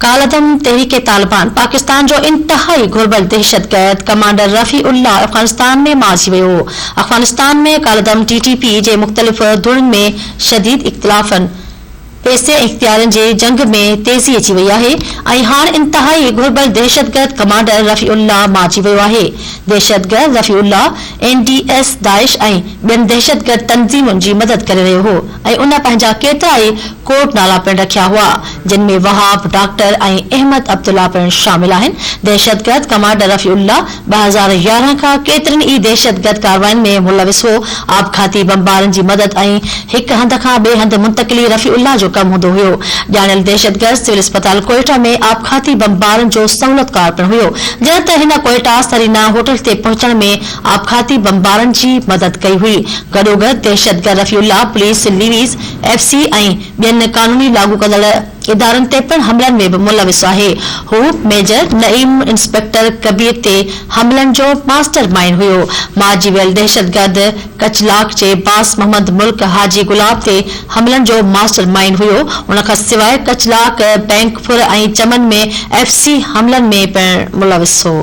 ڪالعدم تحريڪ طالبان پاڪستان جو انتهائي گهربل دهشتگرد ڪمانڊر رفيع الله افغانستان ۾ مارجي ويو. افغانستان ۾ ڪالعدم ٽي ٽي پي جي مختلف ڌرين ۾ شديد اختلافن، پئسي ۽ اختيارن جي جنگ ۾ تيزي اچي وئي آهي ۽ هاڻ انتهائي گهربل دهشتگرد ڪمانڊر رفيع الله مارجي ويو آهي. دهشتگرد رفيع الله اين ڊي ايس، داعش ۽ ٻين دهشتگرد تنظيمن جي مدد ڪري رهيو هو ۽ ان پنهنجا ڪيترائي ڪوڊ نالا پڻ رکيا هئا، جن ۾ وهاب ڊاڪٽر ۽ احمد عبدالله پڻ شامل آهن. دهشتگرد ڪمانڊر رفيع الله 2011 کان ڪيترين ئي دهشتگرد ڪاررواين ۾ ملوث هو. آپگهاتي بمبارن جي مدد ۽ هڪ هنڌ کان ٻئي هنڌ منتقلي رفيع الله جو ڪم هوندو هيو. ڄاڻايل دهشتگرد سول اسپتال ڪوئيٽا ۾ آپگهاتي بمبارن جو سهولتڪار پڻ هيو. جڏهن ته هن ڪوئيٽا سرينا هوٽل تي پهچڻ ۾ آپگهاتي بمبارن جي مدد ڪئي هئي. گڏوگڏ دهشتگرد رفيع الله پوليس، ليويز، ايف سي ۽ ٻين قانوني لاڳو ڪندڙ ادارن تي پڻ حملن ۾ به ملوث آهي. هو ميجر نعيم انسپيڪٽر ڪبير تي حملن جو ماسٽر مائينڊ هيو. مارجي ويل دهشتگرد ڪچلاڪ جي باس محمد ملڪ حاجي گلاب تي حملن جو ماسٽر مائينڊ هيو. ان کان سواء ڪچلاڪ بئنڪ ڦر ۽ چمن ۾ ايف سي حملن ۾ پڻ ملوث هو.